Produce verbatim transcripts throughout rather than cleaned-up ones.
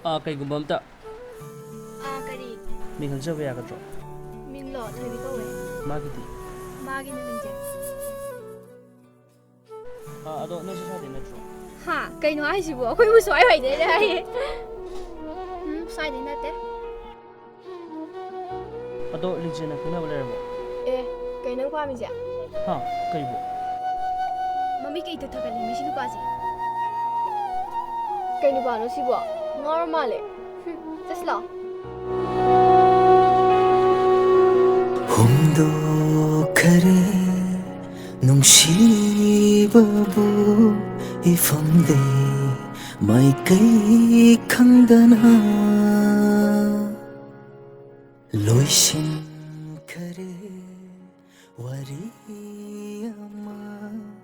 ꯑꯥ, ꯀꯩꯒꯨꯝꯕ ꯑꯝꯇ꯫ ꯑꯥ, ꯀꯔꯤ? ꯃꯤꯡ ꯈꯪꯖꯕ ꯌꯥꯒꯗ꯭ꯔꯣ? ꯃꯤꯡꯂꯣ? ꯊꯣꯏꯕꯤ ꯀꯧꯋꯦ꯫ ꯃꯥꯒꯤꯗꯤ? ꯃꯥꯒꯤꯅ ꯃꯤꯡꯁꯦ꯫ ꯑꯥ, ꯑꯗꯣ ꯅꯣꯏꯁꯨ ꯁ꯭ꯋꯥꯏꯗꯩ ꯅꯠꯇ꯭ꯔꯣ? ꯍꯥ? ꯀꯩꯅꯣ ꯍꯥꯏꯁꯤꯕꯣ? ꯑꯩꯈꯣꯏꯕꯨ ꯁ꯭ꯋꯥꯏ ꯋꯥꯏꯗꯩꯔ ꯍꯥꯏꯌꯦ? ꯎꯝ, ꯁ꯭ꯋꯥꯏꯗꯩ ꯅꯠꯇꯦ꯫ ꯑꯗꯣ ꯂꯤꯟꯆꯦꯟꯅ ꯈꯪꯅꯕ ꯂꯩꯔꯕꯣ? ꯑꯦ, ꯀꯩ ꯅꯪ ꯄꯥꯝꯃꯤꯁꯦ? ꯍꯥ? ꯀꯩꯕꯣ? ꯃꯃꯤꯠ ꯀꯩ ꯏꯊꯛ ꯊꯛꯀꯠꯂꯤ ꯃꯁꯤ ꯅꯨꯄꯥꯁꯦ? ꯀꯩ ꯅꯨꯄꯥꯅꯣ ꯁꯤꯕꯣ? ꯉꯥꯎꯔ ꯃꯥꯜꯂꯦ꯫ ꯍꯨꯝ, ꯆꯠꯁꯤ ꯂꯥꯛꯑꯣ꯫ ꯍꯣꯡꯗꯣꯛꯈꯔꯦ ꯅꯨꯡꯁꯤꯕꯕꯨ ꯏꯐꯝꯗꯩ ꯃꯥꯏꯀꯩ ꯈꯪꯗꯅ꯫ ꯂꯣꯏꯁꯤꯟꯈꯔꯦ ꯋꯥꯔꯤ ꯑꯃ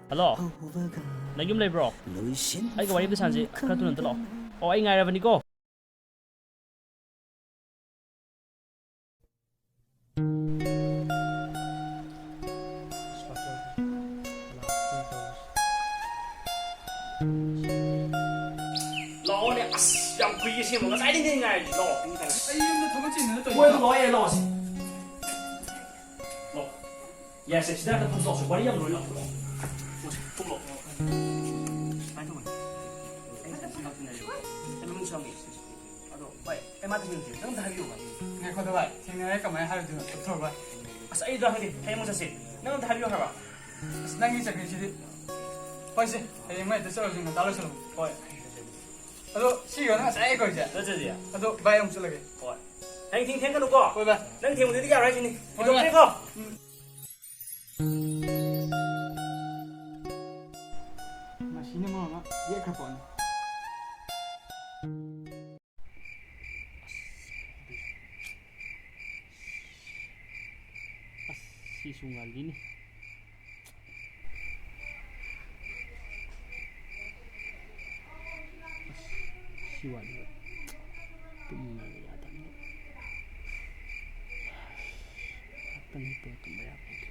ꯍꯜꯂꯣ꯫ ꯍꯧꯕꯒ ꯅꯪ ꯌꯨꯝ ꯂꯩꯕ꯭ꯔꯣ? ꯂꯣꯏꯁꯤꯟꯐꯝ ꯑꯩꯒ ꯋꯥꯔꯤ ꯑꯝꯇ ꯁꯥꯟꯅꯁꯤ꯫ ꯈꯔ ꯊꯨꯅ ꯑꯝꯇ ꯂꯥꯛꯑꯣ꯫ ꯈꯪꯗꯅ꯫ ꯑꯣ, ꯑꯩ ꯉꯥꯏꯔꯕꯅꯤꯀꯣ꯫ ꯂꯥꯛꯑꯣꯅꯦ꯫ ꯑꯁ, ꯌꯥꯝ ꯀꯨꯏꯌꯦ ꯁꯦꯝꯕ꯫ ꯉꯁꯥꯏꯗꯩꯅꯦ ꯉꯥꯏꯔꯤꯁꯦ꯫ ꯂꯥꯛꯑꯣ꯫ ꯑꯩ ꯌꯨꯝꯗ ꯊꯕꯛ ꯆꯤꯟꯗꯅ ꯇꯧꯔꯤꯅꯦ꯫ ꯍꯣꯏ, ꯂꯥꯛꯑꯣ, ꯌꯥꯏ, ꯂꯥꯛꯑꯣꯁꯦ꯫ ꯂꯥꯛꯑꯣ꯫ ꯌꯥꯏꯁꯦ, ꯁꯤꯗ ꯍꯦꯛꯇ ꯐꯝ ꯇꯧꯁꯦ꯫ ꯋꯥꯔꯤ ꯌꯥꯝ ꯂꯣꯏ ꯂꯥꯛꯑꯣ꯫ ꯂꯥꯛꯑꯣ꯫ ꯊꯣꯛꯂꯛꯑꯣ꯫ ꯁꯨꯃꯥꯏꯅ ꯇꯧꯕꯅꯦ꯫ ꯑꯩ ꯉꯁꯥꯏ ꯁꯤ ꯂꯥꯛꯇꯅ ꯂꯩꯕ꯫ ꯑꯩ ꯃꯅꯨꯡ ꯆꯪꯉꯦ꯫ ꯑꯗꯣ, ꯚꯥꯏ, ꯑꯩ ꯃꯥ ꯊꯦꯡꯅꯗ꯭ꯔꯤ꯫ ꯅꯪ ꯑꯝꯇ ꯍꯥꯏꯕꯤꯌꯣ, ꯚꯥꯏ꯫ ꯉꯥꯏꯈꯣꯗ, ꯚꯥꯏ꯫ ꯊꯦꯡꯅꯔꯦ ꯀꯃꯥꯏꯅ ꯍꯥꯏꯔꯨꯗꯣꯏꯅꯣ? ꯆꯠꯊ꯭ꯔꯣ, ꯚꯥꯏ꯫ ꯑꯁ, ꯑꯩꯗꯣ ꯍꯪꯗꯦ꯫ ꯍꯌꯦꯡ ꯑꯃꯨꯛ ꯆꯠꯁꯤ꯫ ꯅꯪ ꯑꯝꯇ ꯍꯥꯏꯕꯤꯌꯣ ꯍꯥꯏꯕ꯫ ꯑꯁ, ꯅꯪꯒꯤ ꯆꯠꯈ꯭ꯔꯤꯁꯤꯗꯤ꯫ ꯍꯣꯏꯁꯦ, ꯍꯌꯦꯡ ꯃꯥꯏ ꯍꯦꯛꯇ ꯆꯠꯂꯁꯤ, ꯉꯟꯇꯥ ꯂꯣꯏꯁꯜꯂꯣ꯫ ꯍꯣꯏ꯫ ꯑꯗꯣ, ꯁꯤꯒ ꯅꯪ ꯉꯁꯥꯏ ꯀꯧꯔꯤꯁꯦ? ꯆꯠꯁꯤꯗꯤ꯫ ꯑꯗꯣ, ꯚꯥꯏ ꯑꯃꯨꯛ ꯆꯠꯂꯒꯦ꯫ ꯍꯣꯏ꯫ ꯍꯌꯦꯡ ꯊꯦꯡ ꯊꯦꯡꯒꯅꯨꯀꯣ꯫ ꯍꯣꯏ, ꯚꯥꯏ꯫ ꯅꯪ ꯊꯦꯡꯕꯗꯨꯗꯤ ꯌꯥꯔꯣꯏ ꯍꯥꯏꯁꯤꯅꯤ꯫ ꯍꯣꯏ, ꯚꯥꯏ꯫ ꯊꯦꯡꯉꯦꯀꯣ꯫ ꯎꯝ꯫ ꯃꯁꯤꯅ ꯃꯔꯣꯟ ꯑꯃ ꯌꯦꯠꯈ꯭ꯔ ꯄꯣꯠꯅꯤ꯫ ꯑꯁ, ꯁꯤꯁꯨ ꯉꯜꯂꯤꯅꯤ꯫ ꯑꯁ, ꯁꯤ ꯋꯥꯠꯂꯤꯕ꯫ ꯇꯨꯝꯕ ꯌꯥꯗꯕꯅꯤ꯫ ꯉꯥꯛꯇꯪ ꯍꯤꯞꯄꯒ ꯇꯨꯝꯕ ꯌꯥꯄꯣꯠꯇꯦ꯫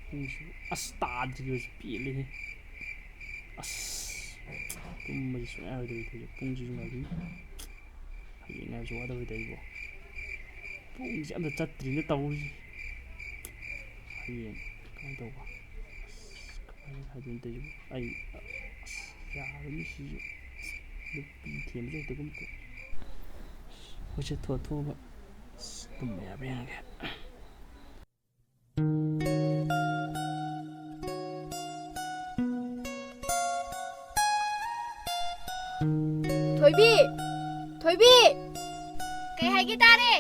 ꯄꯨꯡꯁꯨ ꯑꯁ ꯇꯥꯗ꯭ꯔꯤꯕꯁꯤ ꯄꯦꯜꯂꯦꯍꯦ꯫ ꯑꯁ, ꯇꯨꯝꯕꯁꯤ ꯁꯨꯡꯌꯥ ꯌꯥꯔꯣꯏꯗꯧꯔꯤ ꯇꯧꯔꯤꯁꯦ꯫ ꯄꯨꯡꯁꯤꯁꯨ ꯉꯥꯏꯕꯤ꯫ ꯍꯌꯦꯡ ꯍꯥꯏꯕꯁꯨ ꯋꯥꯗꯧꯔꯤ ꯇꯧꯔꯤꯕꯣ꯫ ꯄꯨꯡꯁꯦ ꯑꯝꯇ ꯆꯠꯇ꯭ꯔꯤꯅ ꯇꯧꯔꯤꯁꯦ꯫ ꯍꯌꯦꯡ ꯀꯃꯥꯏꯅ ꯇꯧꯕ? ꯑꯁ, ꯀꯃꯥꯏꯅ ꯍꯥꯏꯗꯣꯏꯅꯣ ꯇꯧꯔꯤꯁꯤꯕꯣ? ꯑꯩ, ꯑꯁ, ꯌꯥꯔꯣꯏꯅꯦ ꯁꯤꯁꯨ꯫ ꯅꯨꯄꯤ ꯊꯦꯝꯕꯁꯨ ꯍꯩꯇꯒꯨꯝ ꯇꯧ꯫ ꯍꯣꯏꯁꯦ, ꯊꯣꯛꯑ ꯊꯣꯛꯑꯒ꯫ ꯑꯁ, ꯇꯨꯝꯕ ꯌꯥꯕ꯭ꯔꯥ ꯌꯦꯡꯉꯒꯦ꯫ ꯊꯣꯏꯕꯤ! ꯊꯣꯏꯕꯤ! ꯀꯩ ꯍꯥꯏꯒꯦ ꯇꯥꯔꯦ?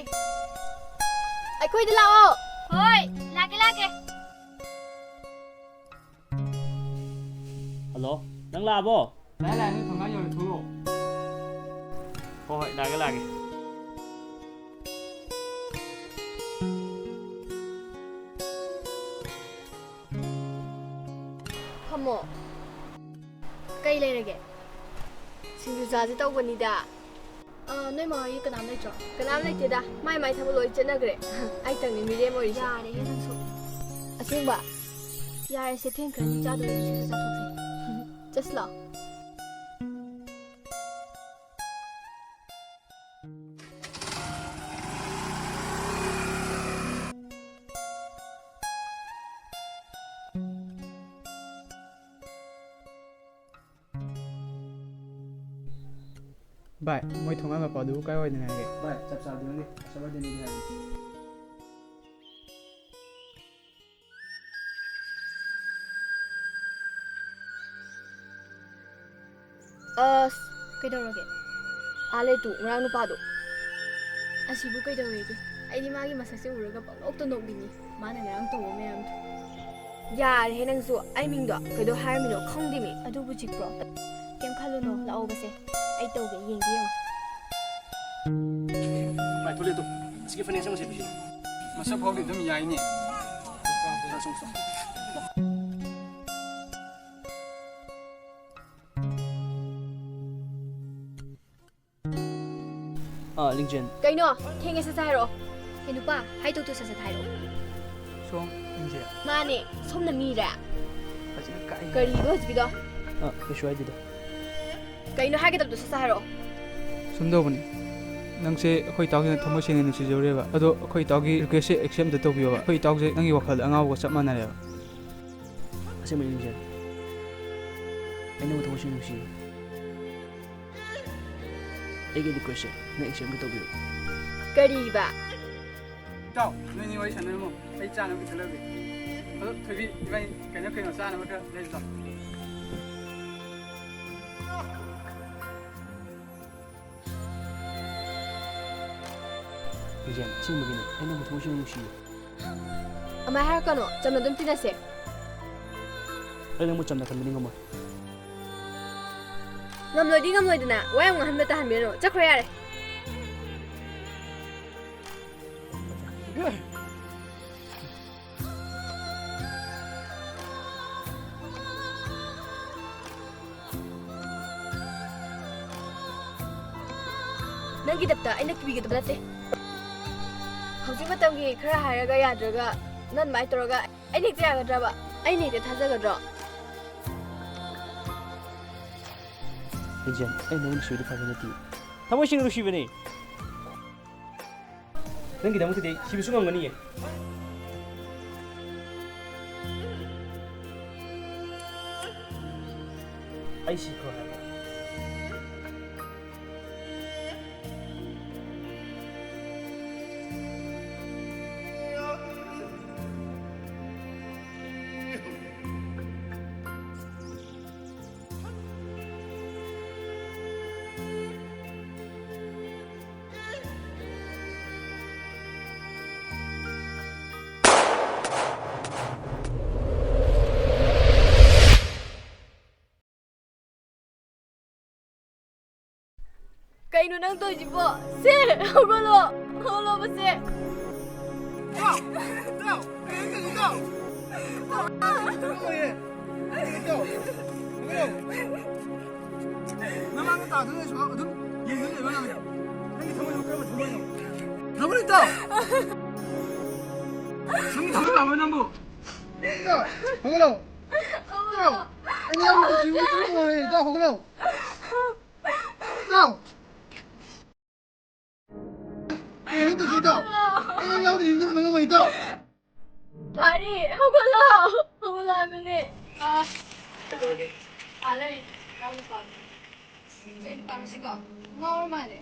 ꯑꯩꯈꯣꯏꯗ ꯂꯥꯛꯑꯣ꯫ ꯍꯣꯏ, ꯂꯥꯛꯀꯦ, ꯂꯥꯛꯀꯦ꯫ ꯍꯜꯂꯣ, ꯅꯪ ꯂꯥꯛꯑꯕꯣ? ꯂꯥꯛꯑꯦ, ꯂꯥꯛꯑꯦ, ꯅꯣꯏ ꯊꯣꯡꯒꯥꯟ ꯌꯧꯔꯦ, ꯊꯣꯛꯂꯛꯑꯣ꯫ ꯍꯣꯏ, ꯍꯣꯏ, ꯂꯥꯛꯑꯒꯦ, ꯂꯥꯛꯑꯒꯦ꯫ ꯐꯝꯃꯣ꯫ ꯀꯩ ꯂꯩꯔꯒꯦ? ꯁꯤꯡꯖꯨ ꯆꯥꯁꯦ ꯇꯧꯕꯅꯤꯗ꯫ ꯑꯥ, ꯅꯣꯏ ꯃꯥ ꯍꯣꯏ ꯀꯅꯥꯝ ꯂꯩꯇ꯭ꯔꯣ? ꯀꯅꯥꯝ ꯂꯩꯇꯦꯗ, ꯃꯥꯏ ꯃꯥꯏ ꯊꯕꯛ ꯂꯣꯏ ꯆꯠꯅꯈ꯭ꯔꯦ꯫ ꯑꯩꯇꯪꯅꯤ ꯃꯤꯔꯦꯝ ꯑꯣꯏꯔꯤꯁꯦ꯫ ꯌꯥꯔꯦꯍꯦ ꯅꯪꯁꯨ꯫ ꯑꯁꯦꯡꯕ? ꯌꯥꯔꯦꯁꯦ, ꯊꯦꯡꯈ꯭ꯔꯅꯤ, ꯆꯥꯗꯣꯏꯔꯦ, ꯁꯤꯁꯨ ꯆꯥꯊꯣꯛꯁꯦ꯫ ꯆꯠꯁꯤ ꯂꯥꯛꯑꯣ꯫ ꯚꯥꯏ, ꯃꯣꯏ ꯊꯣꯡꯒꯥꯟ ꯃꯄꯥꯗꯨꯕꯨ ꯀꯥꯏꯋꯥꯏꯗꯅꯤ ꯍꯥꯏꯒꯦ? ꯚꯥꯏ, ꯆꯞ ꯆꯥꯕꯗꯤ ꯈꯪꯗꯦ, ꯑꯁꯣꯝ ꯋꯥꯏꯗꯅꯤꯗꯤ ꯍꯥꯏꯕꯅꯤ꯫ ꯑꯁ, ꯀꯩꯗꯧꯔꯒꯦ? ꯑꯥ, ꯂꯩꯇꯨ, ꯉꯔꯥꯡ ꯅꯨꯄꯥꯗꯣ꯫ ꯑꯁꯤꯕꯨ ꯀꯩꯗꯧꯋꯦꯒꯦ? ꯑꯩꯗꯤ ꯃꯥꯒꯤ ꯃꯁꯛꯁꯦ ꯎꯔꯒ ꯄꯪꯅꯣꯛꯇ ꯅꯣꯛꯅꯤꯡꯉꯤ, ꯃꯥꯅ ꯉꯔꯥꯡ ꯇꯧꯕ ꯃꯌꯥꯝꯗꯣ꯫ ꯌꯥꯔꯦꯍꯦ ꯅꯪꯁꯨ, ꯑꯩ ꯃꯤꯡꯗꯣ ꯀꯩꯗꯧ ꯍꯥꯏꯔꯝꯃꯤꯅꯣ ꯈꯪꯗꯦꯃꯤ꯫ ꯑꯗꯨꯕꯨ ꯆꯤꯛꯄ꯭ꯔꯣ? ꯀꯩꯝ ꯈꯜꯂꯨꯅꯣ, ꯂꯥꯛꯑꯣꯕꯁꯦ, ꯑꯩ ꯇꯧꯒꯦ, ꯌꯦꯡꯒꯦ ꯌꯦꯡꯉꯣ꯫ ꯚꯥꯏ, ꯊꯣꯛꯂꯛꯑꯦ ꯇꯨ꯫ ꯑꯁꯤꯒꯤ ꯐꯅꯦꯛ ꯑꯁꯦ ꯃꯁꯤ ꯄꯤꯁꯤꯜꯂꯨ꯫ ꯃꯁꯛ ꯐꯥꯎꯗꯤ ꯑꯗꯨꯝ ꯌꯥꯏꯅꯦ꯫ ꯂꯥꯛꯑꯣ, ꯁꯣꯝ, ꯁꯣꯝ꯫ ꯑꯥ, ꯂꯤꯡꯖꯦꯜ꯫ ꯀꯩꯅꯣ? ꯊꯦꯡꯉꯦ, ꯁꯠ ꯁꯠ ꯍꯥꯏꯔꯛꯑꯣ꯫ ꯍꯦ ꯅꯨꯄꯥ, ꯍꯥꯏꯗꯣꯛꯇꯨ ꯁꯠ ꯁꯠ ꯍꯥꯏꯔꯛꯑꯣ꯫ ꯁꯣꯝ, ꯂꯤꯡꯖꯦꯜ꯫ ꯃꯥꯅꯦ, ꯁꯣꯝꯅ ꯃꯤꯔꯦ? ꯐꯖꯅ ꯀꯛꯏ꯫ ꯀꯔꯤꯅꯣ ꯍꯧꯖꯤꯛꯀꯤꯗꯣ? ꯑ, ꯀꯩꯁꯨ ꯍꯥꯏꯗꯦꯗ꯫ ꯀꯩꯅꯣ ꯍꯥꯏꯒꯗꯕꯗꯣ ꯁꯠ ꯁꯠ ꯍꯥꯏꯔꯛꯑꯣ꯫ ꯁꯨꯝ ꯇꯧꯕꯅꯤ, ꯅꯪꯁꯦ ꯑꯩꯈꯣꯏ ꯏꯇꯥꯎꯁꯤꯅ ꯊꯃꯣꯏ ꯁꯦꯡꯅ ꯅꯨꯡꯁꯤꯖꯔꯨꯔꯦꯕ꯫ ꯑꯗꯣ ꯑꯩꯈꯣꯏ ꯏꯇꯥꯎꯒꯤ request ꯁꯦ accept ꯑꯝꯇ ꯇꯧꯕꯤꯌꯣꯕ꯫ ꯑꯩꯈꯣꯏ ꯏꯇꯥꯎꯁꯦ ꯅꯪꯒꯤ ꯋꯥꯈꯜꯗ ꯑꯉꯥꯎꯕꯒ ꯆꯞ ꯃꯥꯟꯅꯔꯦꯕ꯫ ꯑꯁꯦꯡꯕꯩꯅꯤ ꯖꯦꯟ, ꯑꯩ ꯅꯪꯕꯨ ꯊꯃꯣꯏ ꯁꯦꯡꯅ ꯅꯨꯡꯁꯤꯌꯦ꯫ ꯑꯩꯒꯤ request ꯁꯦ ꯅꯪ accept ꯑꯝꯇ ꯇꯧꯕꯤꯌꯨ꯫ ꯀꯔꯤꯕ? ꯏꯇꯥꯎ, ꯅꯣꯏꯅꯤ ꯋꯥꯔꯤ ꯁꯥꯟꯅꯔꯝꯃꯣ, ꯑꯩ ꯆꯥꯅꯕ ꯄꯨꯊꯣꯛꯂꯛꯑꯒꯦ꯫ ꯑꯗꯣ ꯊꯣꯏꯕꯤ, ꯏꯕꯥꯅꯤ ꯀꯩꯅꯣ ꯀꯩꯅꯣ ꯆꯥꯅꯕ ꯈꯔ ꯂꯩꯔꯨꯆꯣ꯫ ꯖꯦꯟ, ꯑꯁꯦꯡꯕꯒꯤꯅꯦ, ꯑꯩ ꯅꯪꯕꯨ ꯊꯃꯣꯏ ꯁꯦꯡꯅ ꯅꯨꯡꯁꯤꯌꯦ꯫ ꯑꯃꯥꯏ ꯍꯥꯏꯔꯛꯀꯅꯣ, ꯆꯝꯅ ꯑꯗꯨꯝ ꯇꯤꯟꯅꯁꯦ꯫ ꯑꯩ ꯅꯪꯕꯨ ꯆꯝꯅ ꯈꯟꯕꯗꯤ ꯉꯝꯃꯣꯏ꯫ ꯉꯝꯂꯣꯏꯗꯤ ꯉꯝꯂꯣꯏꯗꯅ, ꯋꯥ ꯌꯥꯝ ꯉꯥꯡꯍꯟꯕ ꯇꯥꯍꯟꯕꯤꯔꯅꯨ, ꯆꯠꯈ꯭ꯔꯣ ꯌꯥꯔꯦ꯫ ꯅꯪꯒꯤꯗꯃꯛꯇ ꯑꯩꯅ ꯀꯤꯕꯤꯒꯗꯕ ꯅꯠꯇꯦ꯫ ꯍꯧꯖꯤꯛ ꯃꯇꯝꯒꯤ ꯈꯔ ꯍꯥꯏꯔꯒ ꯌꯥꯗ꯭ꯔꯒ ꯅꯪ ꯑꯗꯨꯃꯥꯏꯅ ꯇꯧꯔꯒ ꯑꯩꯅ ꯍꯦꯛꯇ ꯌꯥꯒꯗ꯭ꯔꯕ? ꯑꯩꯅ ꯍꯦꯛꯇ ꯊꯥꯖꯒꯗ꯭ꯔꯣ? ꯏꯟꯖꯦꯟ, ꯑꯩ ꯅꯪ ꯅꯨꯡꯁꯤꯕꯗꯤ ꯐꯥꯒꯤ ꯅꯠꯇꯦ꯫ ꯊꯃꯣꯏ ꯁꯦꯡꯅ ꯅꯨꯡꯁꯤꯕꯅꯦ꯫ ꯅꯪꯒꯤꯗꯃꯛꯇꯗꯤ ꯁꯤꯕꯁꯨ ꯉꯝꯒꯅꯤꯌꯦ꯫ ꯑꯩ ꯁꯤꯈ꯭ꯔꯣ ꯍꯥꯏꯕ꯭ꯔꯣ? ꯀꯩꯅꯣ ꯅꯪ ꯇꯧꯔꯤꯁꯤꯕꯣ? ꯁꯦ, ꯍꯧꯒꯠꯂꯣ, ꯍꯧꯒꯠꯂꯣꯕ ꯁꯦ꯫ ꯅꯃꯥꯡꯗ ꯇꯥꯗꯨꯅ ꯂꯩꯁꯨ ꯑꯗꯨꯝ ꯌꯦꯡꯗꯨꯅ ꯂꯩꯕ ꯅꯪ꯫ ꯅꯪꯒꯤ ꯊꯃꯣꯏꯗꯣ ꯀꯔꯝꯕ ꯊꯃꯣꯏꯅꯣ? ꯊꯃꯣꯏ ꯏꯇꯥꯎ! ꯅꯪꯒꯤ ꯊꯃꯣꯏ ꯄꯥꯝꯕ ꯅꯪꯕꯨ? ꯍꯧꯒꯠꯂꯣ! ꯏꯇꯥꯎ! ꯑꯩ ꯌꯥꯎꯗ꯭ꯔꯁꯨ ꯌꯨꯝꯗ ꯆꯠꯄ ꯉꯝꯃꯣꯏ꯫ ꯏꯇꯥꯎ, ꯍꯧꯒꯠꯂꯣ! ꯏꯇꯥꯎ! ꯀꯩꯅꯣ ꯇꯧꯁꯤ, ꯏꯇꯥꯎ? ꯑꯩ ꯌꯥꯎꯗ꯭ꯔꯗꯤ ꯌꯨꯝꯗ ꯍꯟꯕ ꯉꯝꯃꯣꯏ, ꯏꯇꯥꯎ꯫ ꯃꯥꯔꯤ, ꯍꯧꯒꯠꯂꯣ! ꯍꯧꯒꯠꯂꯣ ꯍꯥꯏꯕꯅꯦ꯫ ꯑꯥ, ꯀꯩꯗꯧꯔꯒꯦ? ꯑꯥ ꯂꯩꯔꯤ꯫ ꯏꯅꯥꯎ ꯅꯨꯄꯥ꯫ ꯀꯩ ꯅꯨꯄꯥꯅꯣ ꯁꯤꯕꯣ? ꯉꯥꯎꯔ ꯃꯥꯜꯂꯦ꯫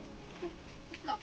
ꯂꯥꯎ꯫